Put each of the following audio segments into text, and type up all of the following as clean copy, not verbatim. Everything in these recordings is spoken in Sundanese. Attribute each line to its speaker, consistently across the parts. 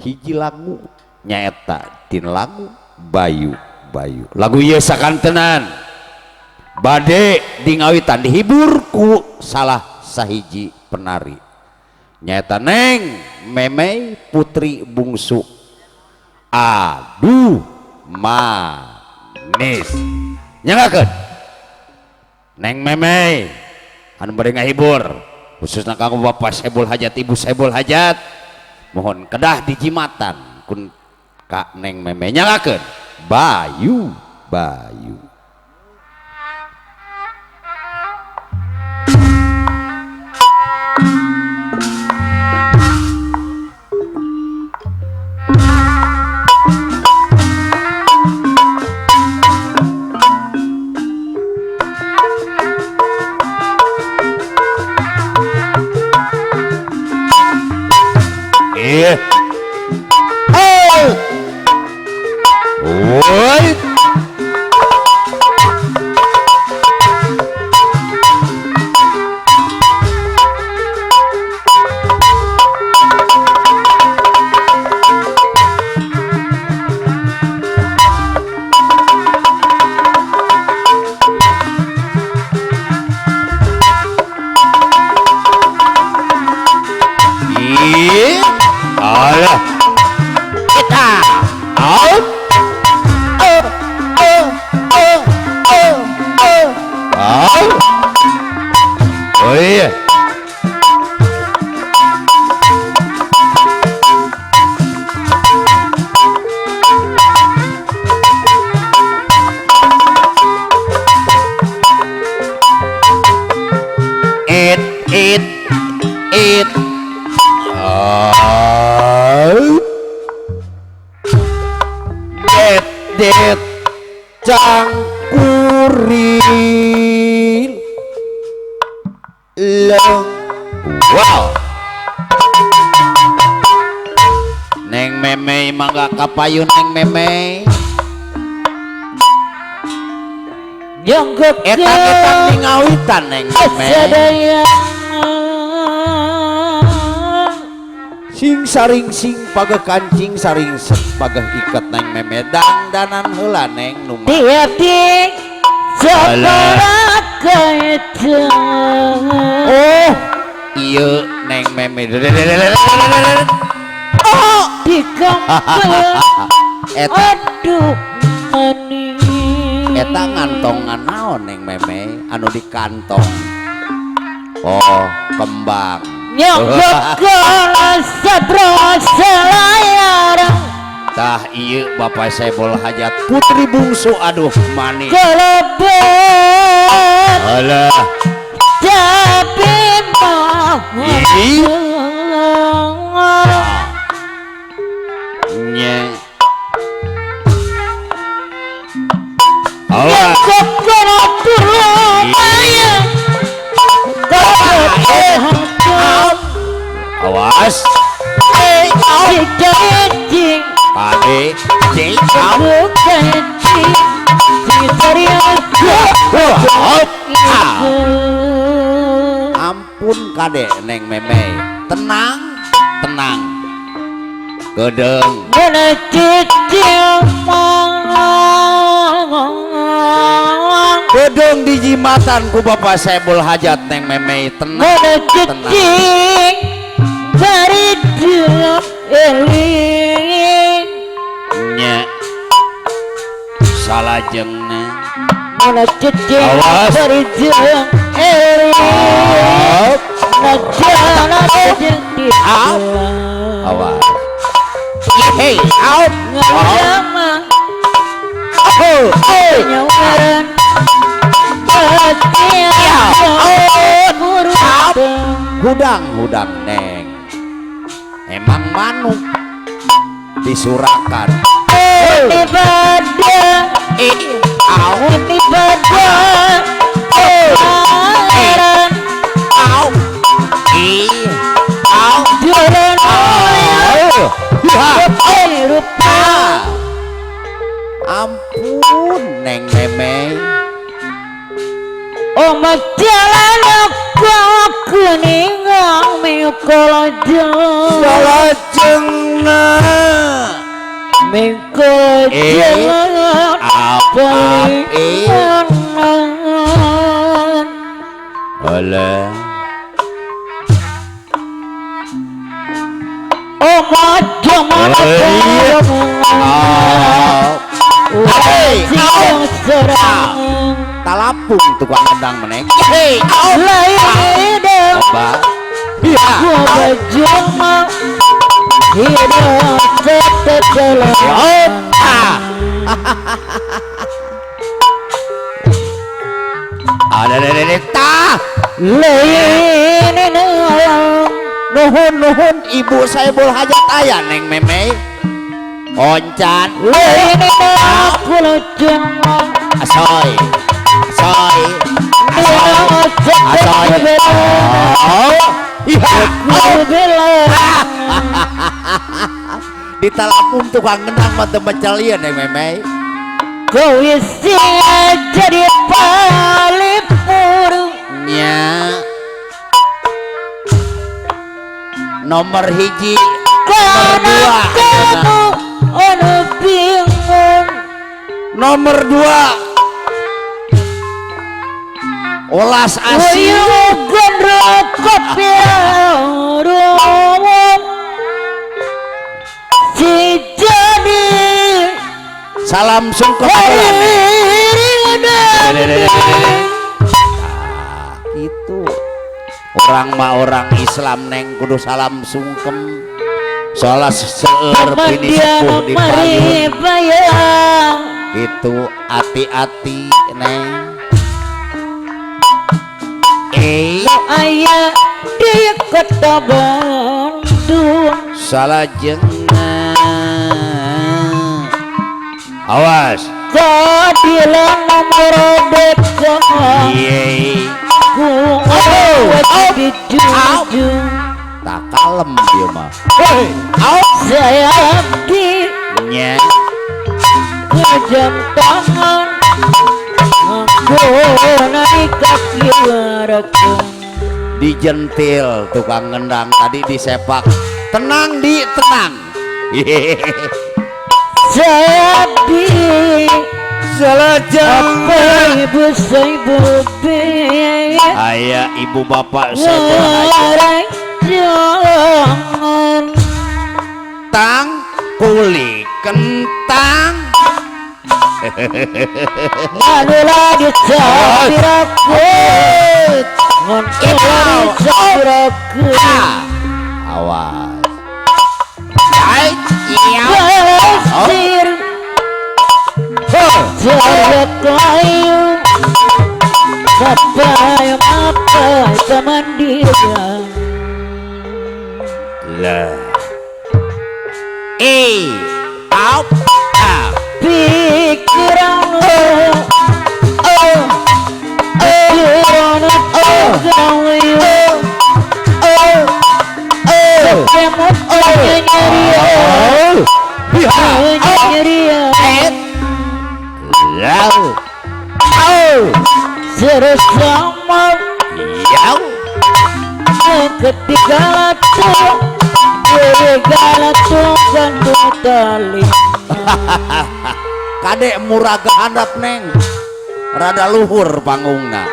Speaker 1: Hiji lagu nyaeta tin lagu Bayu Bayu. Lagu ieu sakantenan bade di ngawitan dihibur ku salah sahiji penari. Nyaeta Neng Memey Putri Bungsu. Aduh manis. Nyangakeun Neng Memey anu bade ngahibur khususna kanggo Bapak Saibul Hajat, Ibu Saibul Hajat, mohon kedah dijimatan kun ka Neng Memey. Nyangakeun Bayu Bayu. Iya. Oh. Woi. Iya. Alah. Kita out. Oh, oh, oh, oh, oh. Out. Oh iya. It it it. Det det cangkuril leng. Wow. Neng Memey mangga kapayun Neng Memey.
Speaker 2: Jongkok
Speaker 1: eta-eta ningawitan Neng Memey. Sing saring sing pageh kancing saring set pageh ikat Neng Memey dangdanan heula Neng nu mah.
Speaker 2: Tiap
Speaker 1: Oh ieu Neng Memey. Oh
Speaker 2: dikempel.
Speaker 1: Eta
Speaker 2: aduh manis.
Speaker 1: Eta ngantongan naon Neng Memey anu di kantong? Oh kembang. Tah ieu Bapak Saibul Hajat Putri Bungsu aduh manis. Alah. Nya. Alah. Awas. Ade, ampun kade Neng Memey, tenang, tenang. Gedeng. Gedeng dijimatan ku Bapak Saibul Hajat Neng Memey, tenang, tenang. Nya salajengna. Awas. Awas. Hey, out. Oh, oh. Hudang, hudang Neng. Emang manuk disurakan. Ampun Neng Memey.
Speaker 2: Oh jalan aku kuningang miukolajeng
Speaker 1: salajengna.
Speaker 2: Mengko jalan
Speaker 1: oleh
Speaker 2: oh macam
Speaker 1: talapung tukang ngendang meneng. Hei, nuhun nuhun ibu Saibul Hajat aya neng meme oncan asoy asoy asoy ditalapung tukang ngendang mah teu mecel ieu neng meme.
Speaker 2: Kowe sing jadi palipur
Speaker 1: nya nomor hiji nomor dua
Speaker 2: ono bingung
Speaker 1: nomor dua olas asih salam sungkem itu orang mah orang Islam neng kudu salam sungkem soalnya seueur pini sepuh di payun itu ati-ati neng
Speaker 2: ayah di kota Bandung
Speaker 1: salah jengan awas
Speaker 2: keadilan nomor deka ku dijunjung
Speaker 1: tak kalem dia mah
Speaker 2: saya di
Speaker 1: nya
Speaker 2: kejam tangan aku naik kaki waraku
Speaker 1: dijentil tukang ngendang tadi disepak tenang di tenang
Speaker 2: jadi
Speaker 1: selajang
Speaker 2: ibu ibu
Speaker 1: ayah ibu bapak saya tang kuli kentang
Speaker 2: lalu lagi sabirakut
Speaker 1: awas lah
Speaker 2: pikiran ketika tuh tali
Speaker 1: kadek murah handap neng rada luhur panggungna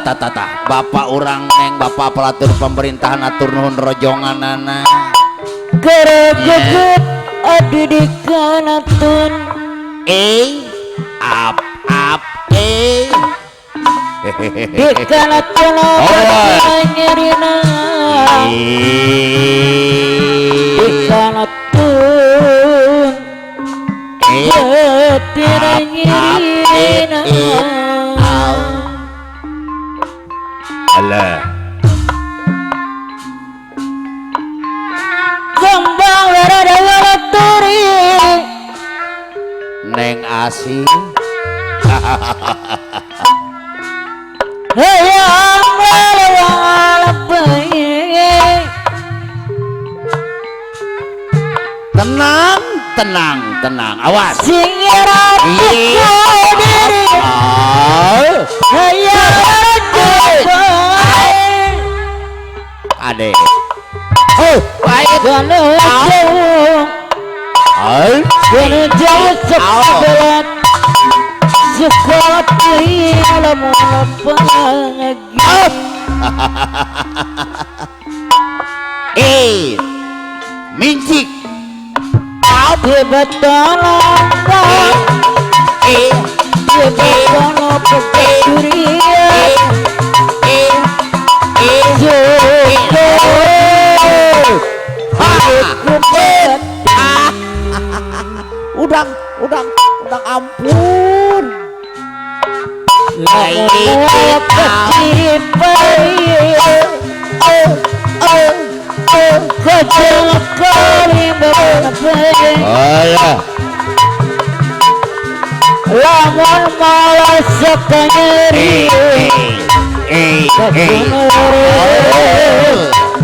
Speaker 1: tata bapak orang neng bapak pelatur pemerintahan atur nuhun rojonganana
Speaker 2: geregeget adi di kanatun
Speaker 1: ap ap
Speaker 2: di kanatun nyerina di kanatun tina nyerina
Speaker 1: alah
Speaker 2: kembang werada waraturi
Speaker 1: neng asih tenang tenang tenang awas adek Oh, baik. Eh, mincik. Udang, udang, udang, ampun.
Speaker 2: Lamun malas nyeri,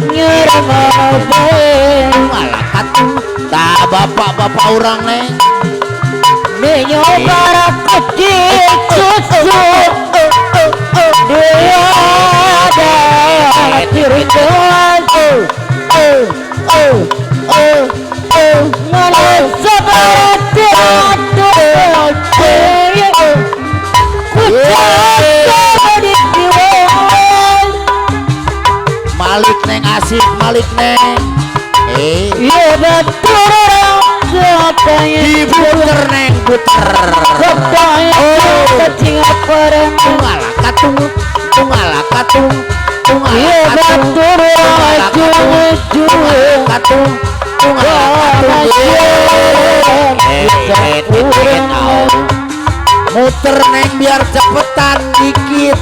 Speaker 2: nyeri
Speaker 1: malakat tak bapak-bapak orang neng
Speaker 2: nyoba kecil susu dia ada ciri kelas
Speaker 1: Malik neng asik malik neng
Speaker 2: iya betul
Speaker 1: diputer neng puter tunggal katung tunggal katung tunggal katung tunggal katung muter neng biar cepetan dikit.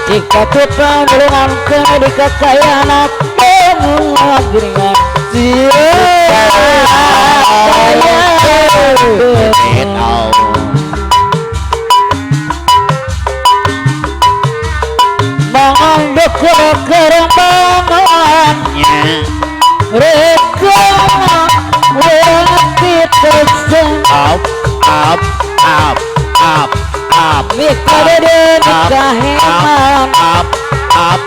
Speaker 2: Jika tupan dengan di kekayaan aku mengiringan menganduk kerembangannya reka lagi tersen
Speaker 1: up up up up up up up up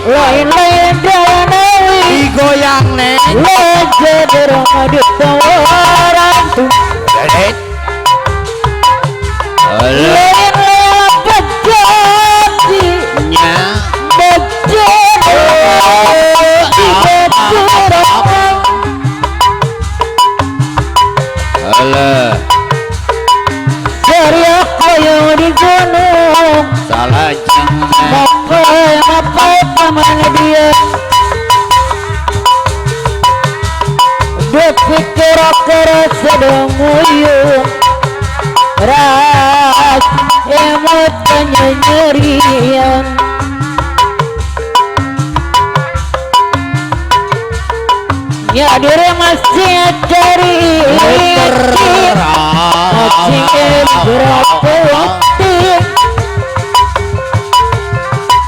Speaker 2: lain-lain
Speaker 1: digoyang neng salah
Speaker 2: dia berpikir sedang nguyung ras emot penyerian ya diri masih cari masih berapa waktu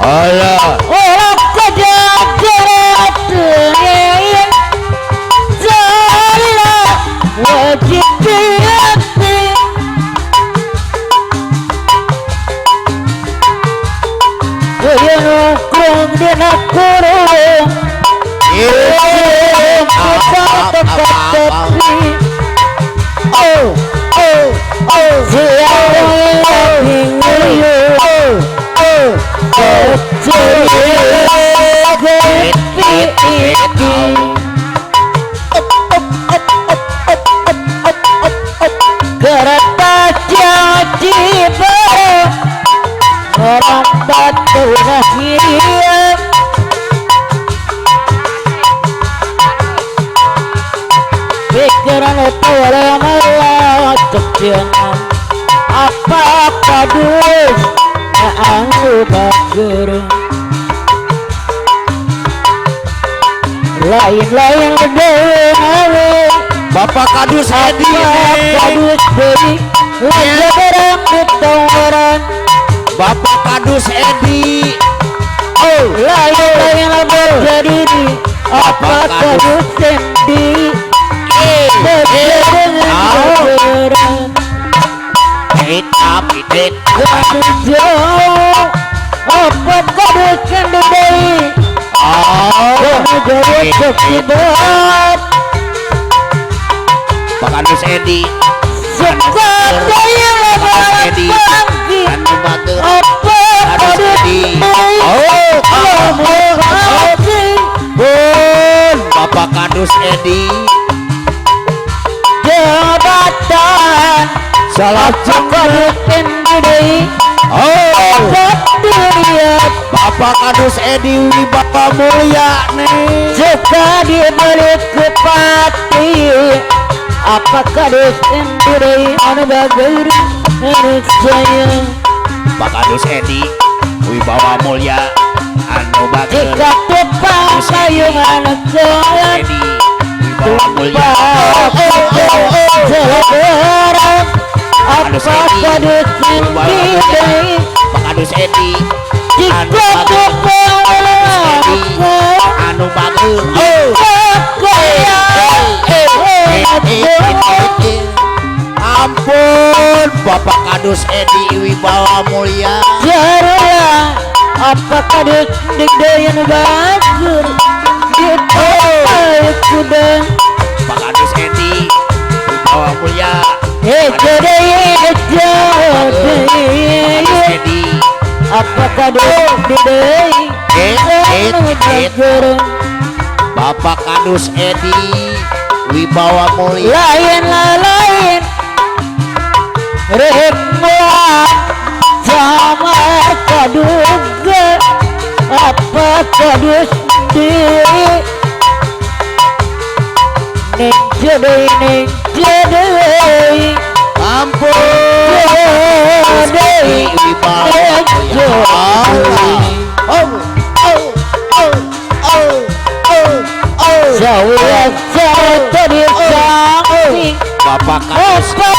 Speaker 1: Allah
Speaker 2: tinggi. Kereta janji orang batu rahim. Pikiran orang kecil apa kadus anu bager lain-lain dewe
Speaker 1: Bapak Kadus Edi
Speaker 2: Kadus Dedi lain barang ditawaran
Speaker 1: Bapak Kadus Edi
Speaker 2: oh lain-lain jadi apa Kadus Endi apa kadus Endi
Speaker 1: Pak Kadus Edi Bapak Kadus Edi
Speaker 2: jabatan
Speaker 1: salah
Speaker 2: Kadus Endi.
Speaker 1: Oh Bapak Kadus Edi Wibawa Mulia nih
Speaker 2: jika dibalik ke pati apa Kadus Endi anu bager anu sayang
Speaker 1: Pak Kadus Edi Wibawa Mulia anu bager
Speaker 2: jika tepang payung anu sayang
Speaker 1: Edi Wibawa Mulia
Speaker 2: apa Kadus Endi
Speaker 1: Pak Kadus Edi
Speaker 2: jika tepang
Speaker 1: anu bager ampun Bapak Kadus Edi Wibawa Mulia
Speaker 2: jarula apa Kadus Edi anu bager di kuda
Speaker 1: Pak Kadus Edi Wibawa Mulia
Speaker 2: apa Kadus Edi
Speaker 1: Bapak Kadus Edi Wibawa Mulia
Speaker 2: lain lain remlah sama kaduga apa Kadus Edi neng jadi neng jadi
Speaker 1: ampun Wibawa Bapak Kadus Pak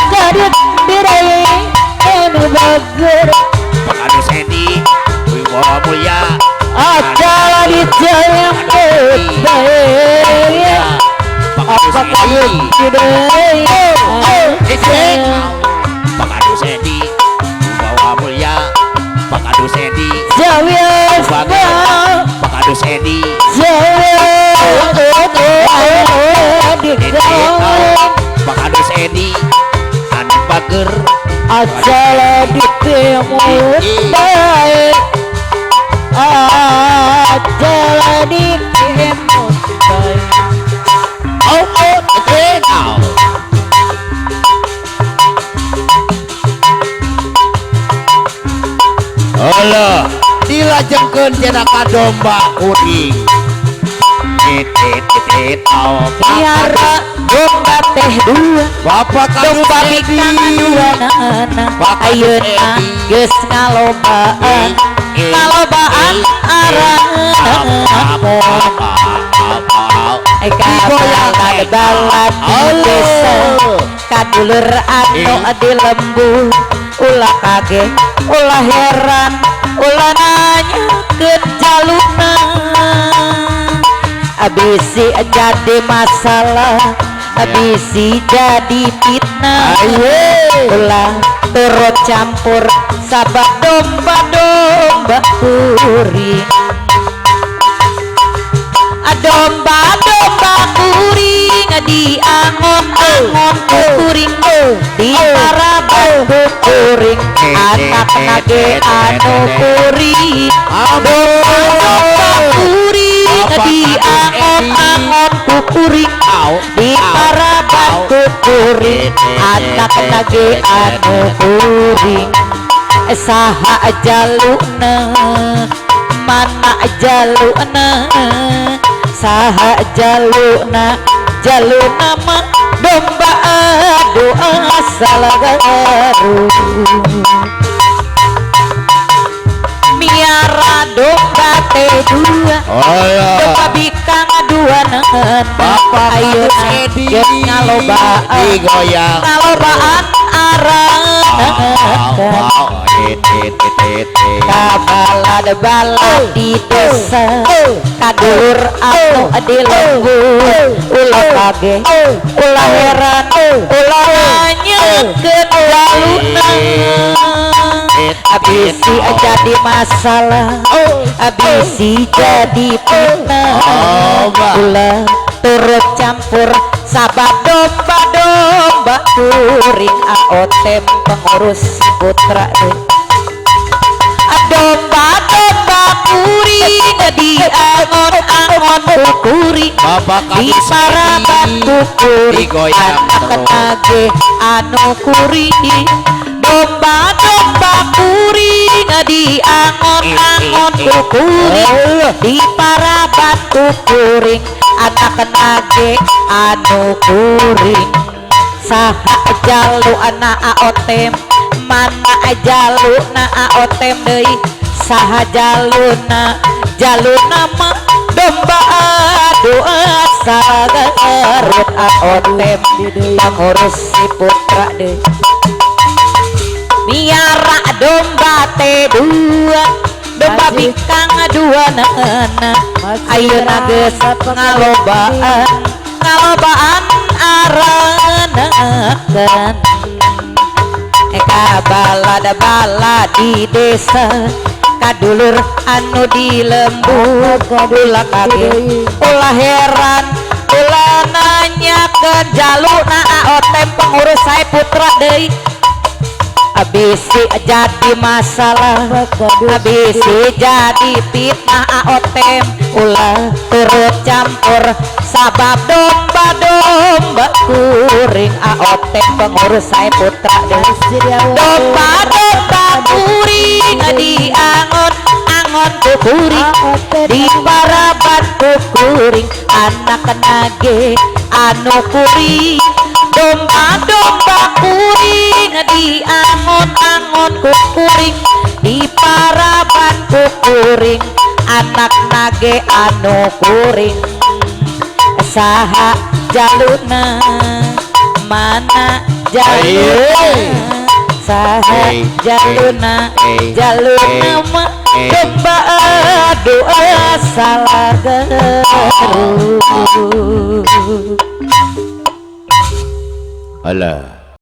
Speaker 1: Kadus Edi Wibawa Mulia
Speaker 2: acara di jalan
Speaker 1: Pak Kadus Edi Pak Kadus Edi Wibawa Mulia Pak Kadus Edi Pak Kadus Edi Pak Kadus Edi anu bager
Speaker 2: acara di timur baik acara di timur baik
Speaker 1: oh oh oh Allah dilajengkeun cenah domba kuring
Speaker 2: Miara domba teh dua
Speaker 1: Bapak
Speaker 2: domba bikana dua nana ayeuna geus ngalobaan ngalobaan arang kabalan desa kadulur anu di lembur ulah kaget ulah heran ulah nanya ke jaluna abisi jadi masalah abisi jadi fitnah ulah turut campur sabab domba-domba kuring domba-domba kuring diangon-angon kuring di paraban kuring anak nage anu kuring domba-domba kuring kuring di angon-angon ku kuring di paraban ku kuring anak nage anu kuring saha jaluna mana jaluna saha jaluna jaluna mah domba adu asal garu miara domba teh dua domba bikang dua nengen
Speaker 1: Bapak
Speaker 2: ayeuna geus ngalobaan ngalobaan aranakan kabalad-balad di desa kadulur anu di lembur ulah kage ulah heran ulah nanyakeun jaluna abisi jadi masalah abisi jadi fitnah ulah turut campur sabab domba-domba kuring aotem pengurus putra domba-domba kuring di angon-angon kuring di paraban kuring anak nage anu kuring domba-domba kuring di angon-angon kuring di paraban kuring anak nage anu kuring saha jalu anak aotem mana jaluna aotem deui saha jaluna jaluna mah domba adu asal garut aotem pangurus si putra deui miara domba teh dua domba bikang dua nana ayeuna geus ngalobaan ngalobaan aranakan kabalad-balad di desa kadulur anu di lembur ulah kage ulah heran ulah nanyakeun jaluna aotem pengurus saya putra deui abisi jadi masalah abisi jadi fitnah aotem ulah turut campur sabab domba-domba kuring aotem pengurus saya putra domba-domba kuring di angon-angon kuring di paraban kuring anak nage anu kuring domba-domba kuring di angon-angon kuring di paraban kuring anak nage anu kuring saha jaluna mana jaluna saha jaluna jaluna mah domba adu asal garu.
Speaker 1: Alah.